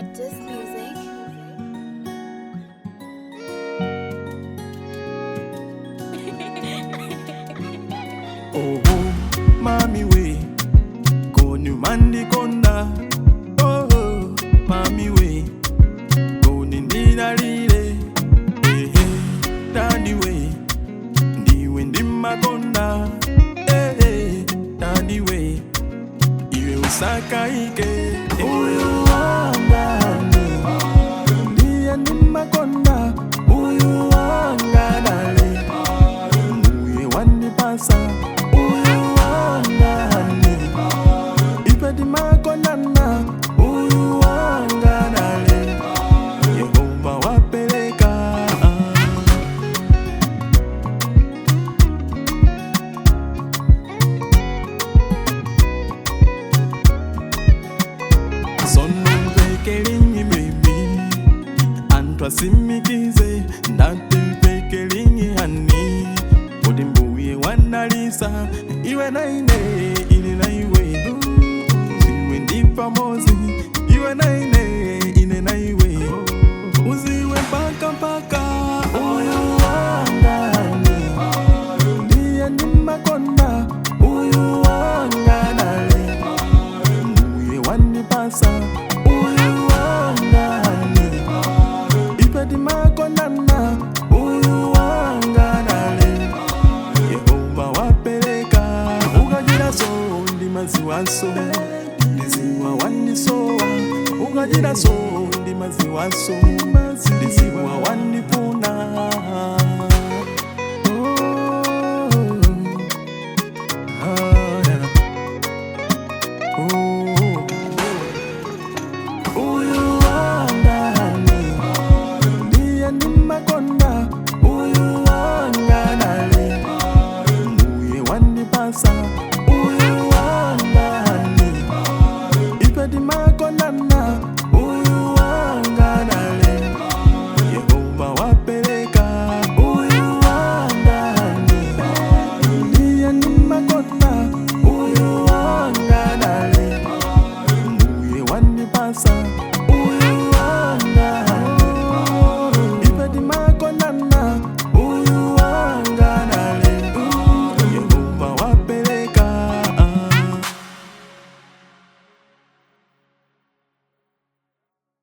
Practice music. Oh, mami we, koni mandikonda. Oh, oh, mami we, koni ndinalile. Eh, eh, daddy we, ndiwe ndimakonda. Eh, eh, daddy we, iwe usakaike. Uyu wangane, ndiye ndimakonda. Uyu wanganale, muye wandipasa. Uyu wangane, ife timakondana. Uyu wanganale, Yehova wapeleka. Sonomvekelingi baby, anthu asimikize ndati mvekelingi hani kuti mbuye wanalisa iwe na ine, ine na iwe, ziwe ndi pamozi, iwe na ine, ine na iwe, uziwe mpaka mpaka. Uyu wangane ndiye ndimakonda, uyu wanganale, muye wandipasa. Uyu wangane, ife timakondana. Uyu wanganale, Yehova wapeleka. Ukachira so ndimaziwaso, ndiziwa wandisowa. Ukachira so ndimaziwaso, ndiziwa wandifuna.